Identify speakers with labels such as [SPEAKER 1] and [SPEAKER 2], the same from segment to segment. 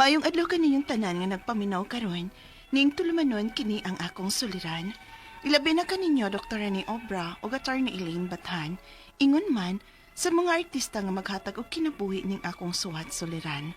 [SPEAKER 1] Mayong adlaw kaninyong tanan nga nagpaminaw karon, ning tulumanon kini ang akong suliran. Ilabi na kaninyo Dr. Rene Obra ug Attorney Elaine Bathan, ingon man sa mga artista nga maghatag og kinabuhi ning akong suwat suliran.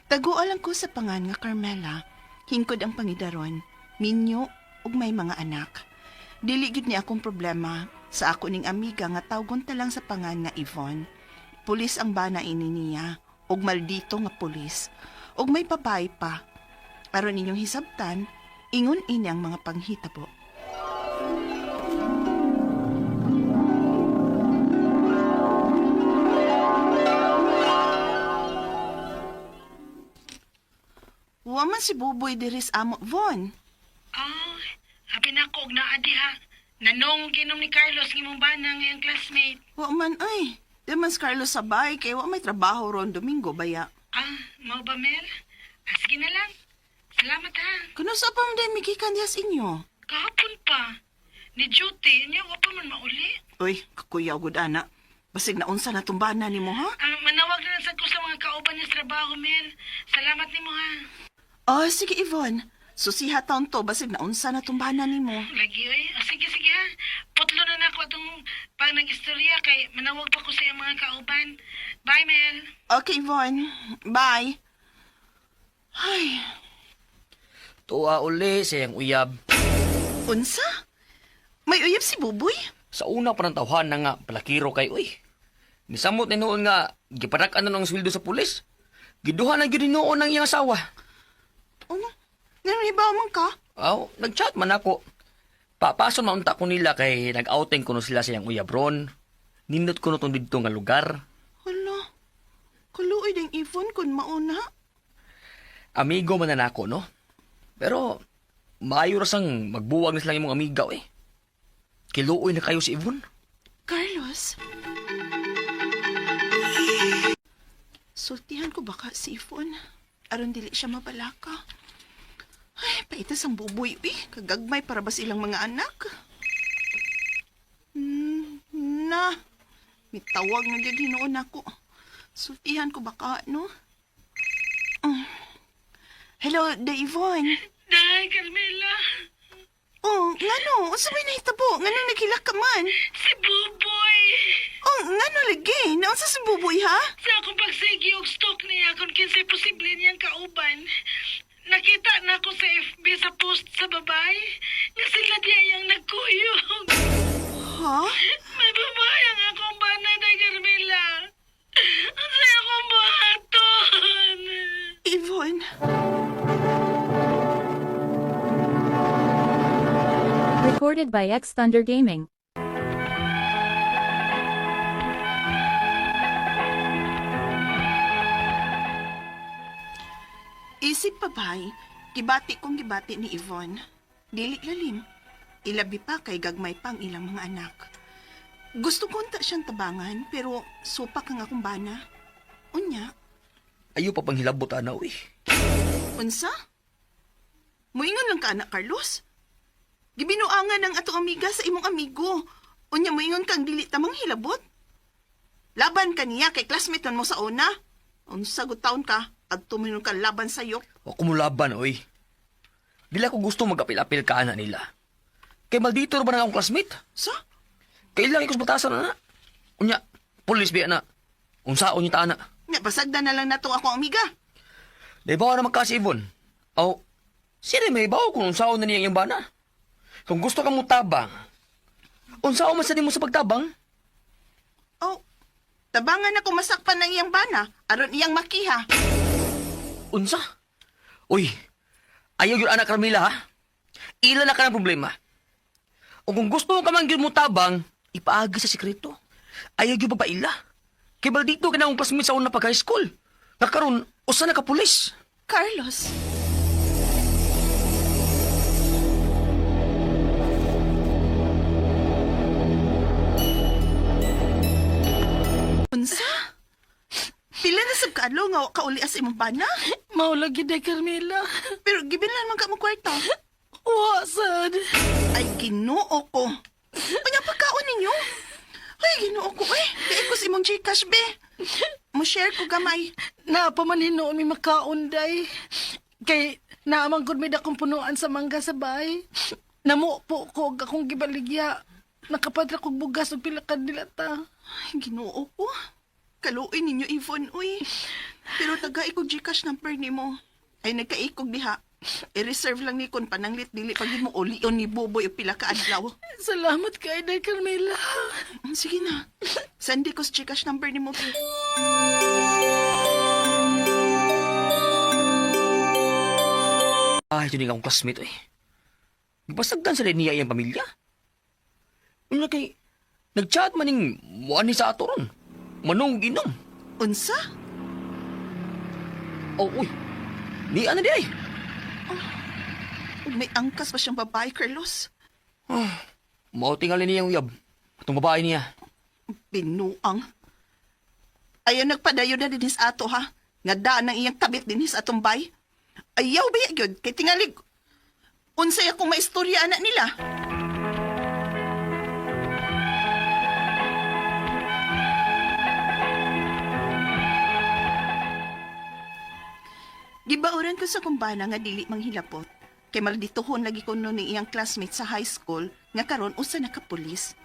[SPEAKER 1] Taguo lang ko sa pangan nga Carmela, hingkod ang pangidaron, minyo ug may mga anak. Dili gid ni akong problema sa ako ning amiga nga tawgon ta lang sa pangan nga Yvonne. Pulis ang bana ini niya, ug maldito nga pulis, ug may babae pa. Aron ninyong hisabtan, ingon ini ang mga panghitabo. Wa man si Buboy diri sa amo, Von.
[SPEAKER 2] Ah, habi na ko og naa diha. Nanong ginom ni Carlos ng imong bana ngayong classmate.
[SPEAKER 1] Wa man ay. Di man si Carlos sabay kay wa may trabaho ron Domingo baya.
[SPEAKER 2] Ah, mao ba Mel? Ah, sige na lang. Salamat ha.
[SPEAKER 1] Kuno sa pa man day migikan diha sa inyo.
[SPEAKER 2] Kahapon pa. Ni duty niya wa pa man mauli.
[SPEAKER 1] Uy, kakuyaw gud ana. Basig na unsa na tumbana nimo ha?
[SPEAKER 2] Ah, manawag na lang sad ko sa mga kauban niya sa trabaho, Mel. Salamat nimo ha.
[SPEAKER 1] Oh, sige Yvonne. Susiha taon to basig na unsa na tumbana nimo.
[SPEAKER 2] Lagi oy. Ah, sige sige ha. Putlo na nako atong pag nag-istorya kay manawag pa ko sa iyang mga kauban. Bye, Mel.
[SPEAKER 1] Okay, Yvonne. Bye. Ay,
[SPEAKER 3] Tuwa uli sa iyang uyab.
[SPEAKER 1] unsa? May uyab si Buboy?
[SPEAKER 3] Sa una pa ng tawhan na nga, palakiro kay uy. Nisamot ni noon nga, giparakan na ng sweldo sa pulis. Giduha na gyud ni noon ang iyang asawa.
[SPEAKER 1] Ano? Nanibaw man ka?
[SPEAKER 3] Aw, nagchat man ako. Papason maunta ko nila kay nag-outing kuno sila sa iyang uyab ron. Nindot kuno tong didto nga lugar.
[SPEAKER 1] Hala. Kaluoy ding Yvonne kun mauna.
[SPEAKER 3] Amigo man na nako, no? Pero, maayo ra sang magbuwag na silang imong amiga, eh. Kiluoy na kayo si Yvonne.
[SPEAKER 1] Carlos. Sultihan ko baka si Yvonne. Aron dili siya mabalaka. Ay, paitas ang buboy, uy. Kagagmay para ba silang mga anak? Na. Mitawag na gyud hinuon ako. Sultihan ko baka, no? Hello, da Yvonne.
[SPEAKER 2] Day, Carmela.
[SPEAKER 1] Oh, ngano? Unsa may nahitabo? Ngano naghilak ka man?
[SPEAKER 2] Si Buboy.
[SPEAKER 1] Oh, ngano lagi? Naunsa si Buboy, ha?
[SPEAKER 2] Sa akong pagsigi og stalk niya kung kinsay posible niyang kauban. Nakita na ako sa FB sa post sa babae nga sila diya yung nagkuyog.
[SPEAKER 1] Ha?
[SPEAKER 2] May babae ang akong bana na Carmela. Ang saya kong buhaton.
[SPEAKER 1] Yvonne.
[SPEAKER 4] Recorded by X Thunder Gaming.
[SPEAKER 1] Isip pa bay, gibati kong gibati ni Yvonne. Dili lalim. Ilabi pa kay gagmay pang ilang mga anak. Gusto ko unta siyang tabangan, pero supak ang akong bana. Unya,
[SPEAKER 3] Ayo pa pang hilabot, ana, uy.
[SPEAKER 1] unsa? Muingon lang ka, anak Carlos. Gibinuangan ang atong amiga sa imong amigo. Unya, muingon kang dili tamang hilabot. Laban ka niya kay classmate man mo sa una. Unsa gud taon ka, adto mo ka laban sa yok.
[SPEAKER 3] Wa ko mulaban, oy. Dili ako gusto magapil-apil ka ana nila. Kay maldito ra ba na akong classmate?
[SPEAKER 1] Sa?
[SPEAKER 3] Kailangan ko sa batasan na. Unya, pulis biya na. Unsaon niya ta ana.
[SPEAKER 1] Nga, pasagda na lang nato ako amiga.
[SPEAKER 3] Di ba naman ka si Yvonne? Aw, sino may bawo kung unsaon na niya yung bana? Kung gusto ka mo tabang, unsaon man sa nimo sa pagtabang?
[SPEAKER 1] Oh, tabangan ako masakpan ng iyang bana, aron iyang makiha.
[SPEAKER 3] Unsa? Uy, ayaw yun anak Carmela ha? Ila na ka ng problema. O kung gusto mo ka man gyud mo tabang, ipaagi sa sikreto. Ayaw gyud pagpaila. Kay baldito ka na akong classmate sa una pag high school. Nakaroon, usa na ka pulis.
[SPEAKER 1] Carlos. Unsa? Pila na sab kaadlaw nga wa ka uli as imong bana?
[SPEAKER 2] Mao lagi day, Carmela.
[SPEAKER 1] Pero gibilan man ka mo kwarta.
[SPEAKER 2] Wa sad.
[SPEAKER 1] Ay, Ginoo ko. Unya pagkaon ninyo? Ay, Ginoo ko eh. Di ko sa imong Gcash be. Mo share ko gamay.
[SPEAKER 2] Naa pa man hinuon mi makaon, day. Kay naa man gud mi dakong punuan sa mangga sa bahay. Namupo ko og akong gibaligya. Nakapadra kog bugas og pila ka dilata.
[SPEAKER 1] Ay, Ginoo ko. Kaluoy ninyo, Yvonne, uy. Pero taga ikog Gcash number nimo. Ay, nagkaikog diha. I-reserve lang ni kon pananglit dili pag mo ulion ni Buboy og pila ka adlaw.
[SPEAKER 2] Salamat kay Day Carmela.
[SPEAKER 1] Sige na. Send ko sa Gcash number nimo.
[SPEAKER 3] Ay, yun akong classmate, eh. Gipasagdan sa niya iyang pamilya. Una kay, nag-chat man ning muan ni sa ato ron. Manong inom.
[SPEAKER 1] Unsa?
[SPEAKER 3] Oh, uy. Ni ano di ay?
[SPEAKER 1] Ug may angkas pa siyang babae, Carlos.
[SPEAKER 3] Mao tingali niyang uyab. Atong babae niya.
[SPEAKER 1] Binuang. Ayaw nagpadayo na dinis ato ha. Nga daan ang iyang kabit dinis atong bay. Ayaw ba yun? Kay tingalig. Unsay akong maistorya anak nila. Gibauran ko sa kumbana nga dili manghilapot. Kay maldituhon lagi ko nun ni iyang classmate sa high school nga karon usa na ka pulis.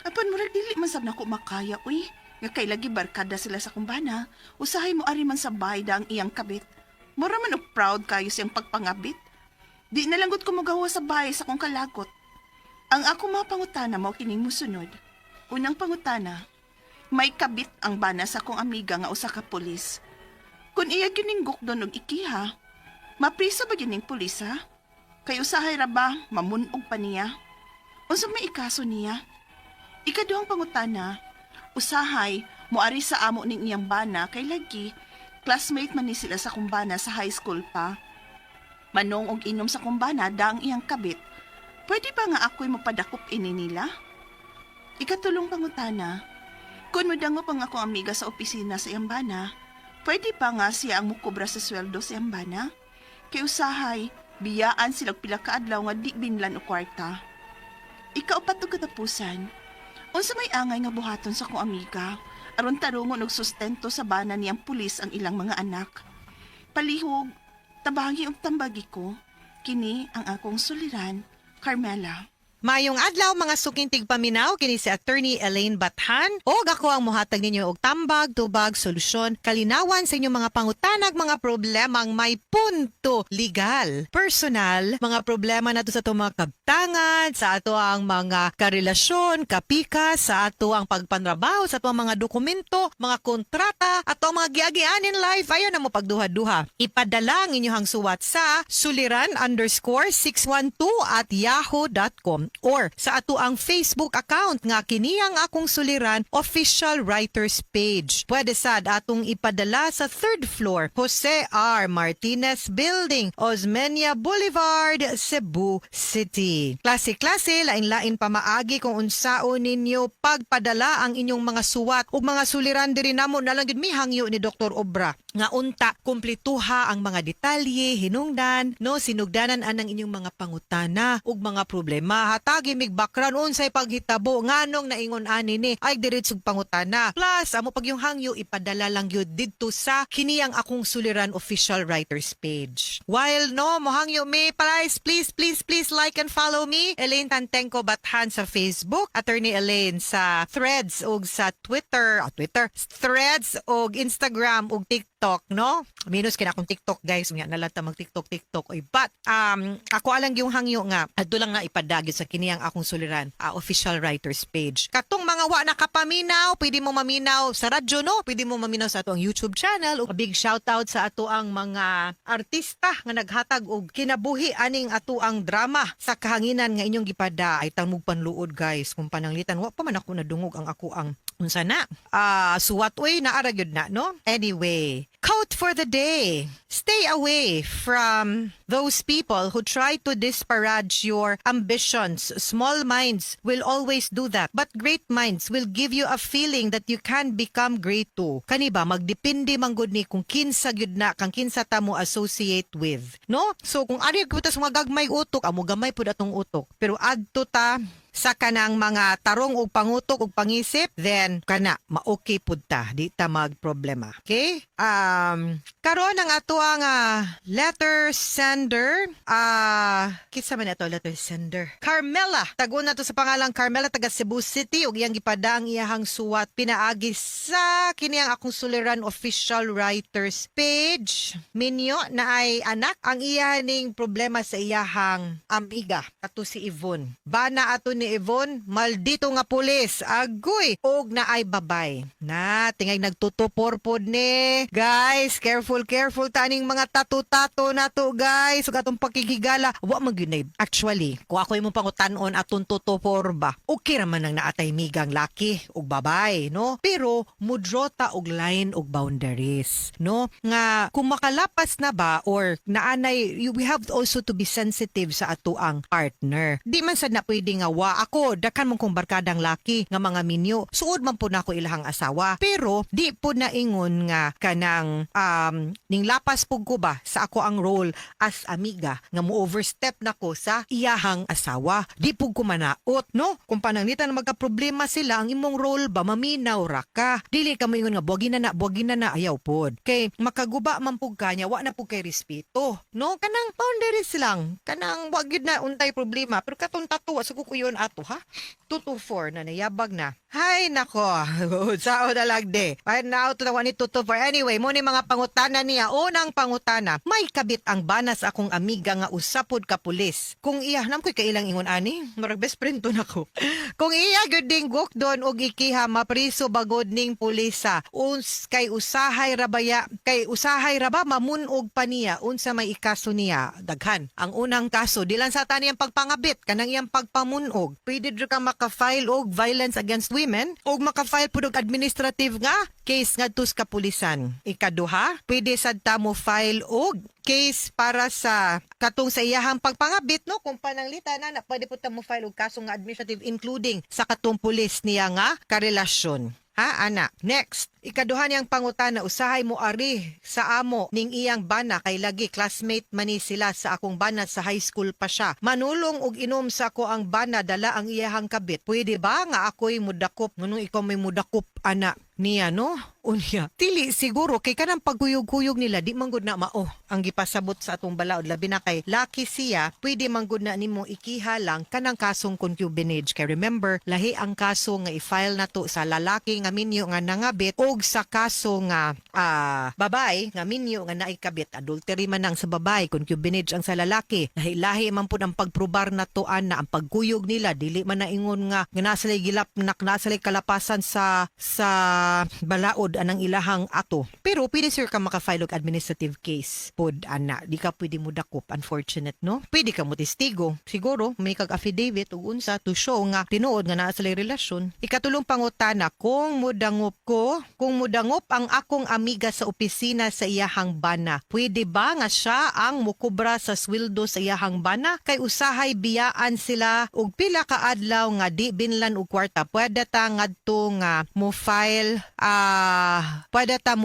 [SPEAKER 1] Apan murag dili man sab nako makaya uy. Nga kay lagi barkada sila sa kumbana, usahay mo ari man sa bayda ang iyang kabit. Mura man og proud kayo siyang pagpangabit. Di na lang gud ko mogawa sa bahay sa kong kalagot. Ang ako mga pangutana mao kining musunod. Unang pangutana, may kabit ang bana sa akong amiga nga usa ka pulis. Kung iya gining gukdon og ikiha, maprisa ba gining pulis ha? Kay usahay ra ba mamunog pa niya? Unsa may ikaso niya? Ikaduhang pangutana, usahay moari sa amo ning iyang bana kay lagi classmate man ni sila sa kumbana sa high school pa. Manong og inom sa kumbana daang iyang kabit. Pwede ba nga ako'y mapadakop ini nila? Ikatulong pangutana, kung modangop ang akong amiga sa opisina sa iyang bana, pwede pa nga siya ang mukobra sa sweldo sa iyang bana? Kay usahay, biyaan sila og pila ka adlaw nga di binlan og kwarta. Ikaupat og katapusan, unsa may angay nga buhaton sa akong amiga, aron tarungon og sustento sa bana niyang pulis ang ilang mga anak. Palihog, tabangi og tambagi ko, kini ang akong suliran, Carmela.
[SPEAKER 5] Mayong adlaw mga suking tigpaminaw kini si Attorney Elaine Bathan og ako ang mohatag ninyo og tambag, tubag, solusyon, kalinawan sa inyong mga pangutanag, mga problemang may punto legal, personal, mga problema nato sa atong mga kabtangan, sa ato ang mga karelasyon, kapika, sa ato ang pagpanrabaho, sa ato ang mga dokumento, mga kontrata, ato ang mga giagian in life, ayon na mo pagduha-duha. Ipadala ang inyong suwat sa suliran_612@yahoo.com or sa ato ang Facebook account nga kini ang akong suliran official writers page. Pwede sad atong ipadala sa third floor, Jose R. Martinez Building, Osmeña Boulevard, Cebu City. Klase-klase, lain-lain pamaagi kung unsaon ninyo pagpadala ang inyong mga suwat ug mga suliran diri namo na lang gyud mihangyo ni Dr. Obra nga unta kumpletuha ang mga detalye, hinungdan, no, sinugdanan anang inyong mga pangutana ug mga problema. Hatagi mig background unsay paghitabo nganong naingon ani ni ay diretsog pangutana. Plus amo pag yung hangyo ipadala lang gyud didto sa kini ang akong suliran official writers page. While no mohangyo me please please please please like and follow me Elaine Tantengco Bathan sa Facebook, Attorney Elaine sa Threads ug sa Twitter, Twitter, Threads ug Instagram ug TikTok, no? Minus kina akong TikTok, guys, unya na lang ta mag TikTok TikTok oy. But ako alang yung hangyo nga adto lang na ipadagyo sa kini ang akong suliran official writers page. Katong mga wa nakapaminaw, pwede mo maminaw sa radyo, no? Pwede mo maminaw sa ato ang YouTube channel. Ug big shout out sa ato ang mga artista nga naghatag og kinabuhi aning ato ang drama sa kahanginan nga inyong gipada ay tamug panluod, guys, kung pananglitan wa pa man ako nadungog ang ako ang unsa na suwat uy naara gyud na, no? Anyway, quote for the day: stay away from Those people who try to disparage your ambitions. Small minds will always do that. But great minds will give you a feeling that you can become great too. Kani ba, magdepende man gud ni kung kinsa gyud na kang kinsa ta mo associate with. No? So kung ari ko sa mga gagmay utok, amo gamay pud atong utok. Pero adto ta sa kanang mga tarong og pangutok og pangisip, then kana ma-okay pud ta, di ta magproblema. Okay? Karon ang ato ang letter sender, kinsa man ato letter sender? Carmela. Tago na to sa pangalang Carmela, taga Cebu City, ug iyang gipada ang iyahang suwat pinaagi sa kini ang akong suliran official writers page. Minyo na ay anak, ang iyaning problema sa iyahang amiga ato si Yvonne. Bana ato ni Yvonne, maldito nga pulis. Agoy, og na ay babay. Na, tingay nagtutupor pod ni. Guys, careful, careful taning mga tato-tato na to, guys. Ug atong pakigigala, wa man gyud na. Actually, kung ako imong pangutan-on atong tutupor ba, okay ra man ang naatay migang laki ug babay, no? Pero mudraw ta og line og boundaries, no? Nga kung makalapas na ba or naanay, we have also to be sensitive sa ato ang partner. Di man sad na pwede nga wa ako dakan mong kong barkadang laki nga mga minyo. Suod man po nako ilahang asawa. Pero di po na ingon nga kanang ning lapas pug ko ba sa ako ang role as amiga nga mo overstep nako sa iyahang asawa. Di pug ko manaot, no? Kung pananglitan na magka-problema sila, ang imong role ba maminaw ra ka. Dili ka moingon nga buwagin na na, buwagin na na, ayaw pod. Kay makaguba man pug ka niya, wa na pug kay respeto. No? Kanang boundaries lang. Kanang wa gyud na untay problema. Pero katong tato, wa sa kukuyon ato ha. 224 na nayabag na. Hay nako. Sao na lang de. Ay na auto na ni 224. Anyway, mo ni mga pangutana niya. Unang pangutana, may kabit ang bana sa akong amiga nga usapod ka pulis. Kung iya, nam ko'y kailang ingon ani, murag best friend to nako. Kung iya gyud ding gukdon og ikiha, mapriso bagod ning pulisa. Uns kay usahay rabaya, kay usahay ra ba mamunog pa niya, unsa may ikaso niya? Daghan. Ang unang kaso, di lang sa tani ang pagpangabit, kanang iyang pagpamunog. Pwede jud ka maka-file og violence against women og maka-file pud og administrative nga case ngadto sa kapulisan. Ikaduha, pwede sad ta mo file og case para sa katong sa iyahang pagpangabit, no? Kung pananglitan na, na pwede po ta mo file og kaso nga administrative, including sa katong pulis niya nga karelasyon. Ha, ana. Next, ikaduha niyang pangutana, usahay mo ari sa amo ning iyang bana kay lagi classmate man ni sila sa akong bana, sa high school pa siya. Manulong og inom sa ako ang bana dala ang iyahang kabit. Pwede ba nga ako'y mudakop? Ngunong ikaw may mudakop ana niya, no? Unya. Dili siguro kay kanang pagkuyog-kuyog nila di man gud na mao ang gipasabot sa atong balaod, labi na kay laki siya. Pwede man gud na nimo ikiha lang kanang kasong concubinage, kay remember, lahi ang kaso nga i-file na to sa lalaki nga minyo nga nangabit og sa kaso nga babae nga minyo nga naikabit. Adultery man ang sa babae, concubinage ang sa lalaki. Lahi-lahi man pud ang pagprobar na to ana. Ang pagkuyog nila dili man na ingon nga nga nasa gilap na nasa kalapasan sa balaod anang ilahang ato. Pero pwede sir ka maka-file og administrative case pod ana. Di ka pwede mo dakop, unfortunate, no? Pwede ka mo testigo. Siguro may kag affidavit ug unsa to show nga tinuod nga naa sila relasyon. Ikatulong pangutana, kung mudangop ang akong amiga sa opisina sa iyahang bana, pwede ba nga siya ang mukubra sa sweldo sa iyahang bana? Kay usahay biyaan sila og pila ka adlaw nga di binlan og kwarta. Pwede ta mo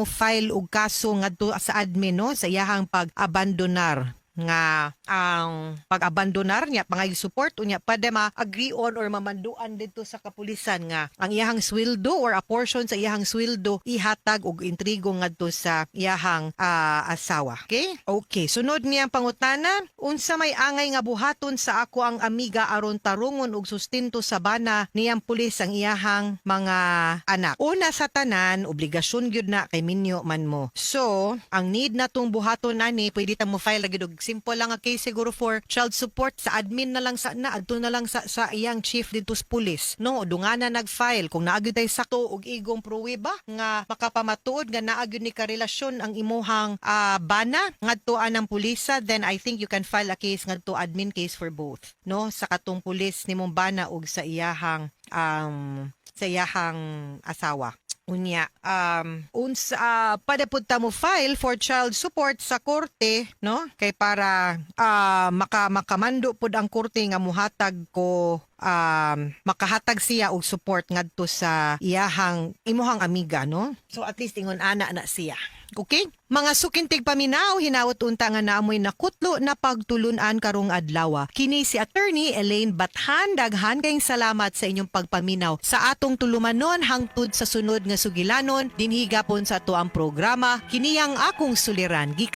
[SPEAKER 5] file og kaso ngadto sa admin, no, sa iyahang pag-abandonar nga ang pag-abandonar niya pangay support. Unya pwede ma-agree on or mamanduan dito sa kapulisan nga ang iyahang sweldo or a portion sa iyahang sweldo ihatag og intrigo ngadto sa iyahang asawa. Okay? Okay, sunod niyang pangutana, unsa may angay nga buhaton sa ako ang amiga aron tarungon og sustento sa bana niyang pulis ang iyahang mga anak? Una sa tanan, obligasyon gyud na kay minyo man mo. So, ang need na tong buhaton ani, pwede ta mo file lagi og simple lang nga case siguro for child support sa admin na lang sa na adto na lang sa iyang chief dito sa pulis, no? Dungana nag-file kung naa gyud tay sakto og igong pruweba nga makapamatuod nga naa gyud ni karelasyon ang imuhang bana ngadto anang pulisa, then I think you can file a case ngadto admin case for both, no, sa katong pulis nimong bana ug sa iyahang asawa. Unya, unsa pwede pud ta mo file for child support sa korte, no? Kay para makamando pud ang korte nga muhatag ko makahatag siya og support ngadto sa iyahang imuhang amiga, no? So at least ingon ana na siya. Okay? Mga suking tigpaminaw, hinawot unta nga naamoy nakutlo na pagtulunan karong adlaw. Kini si Attorney Elaine Bathan, daghan kayong salamat sa inyong pagpaminaw sa atong tulumanon hangtod sa sunod nga sugilanon dinhi gapon sa ato ang programa, Kini Ang Akong Suliran. Gikan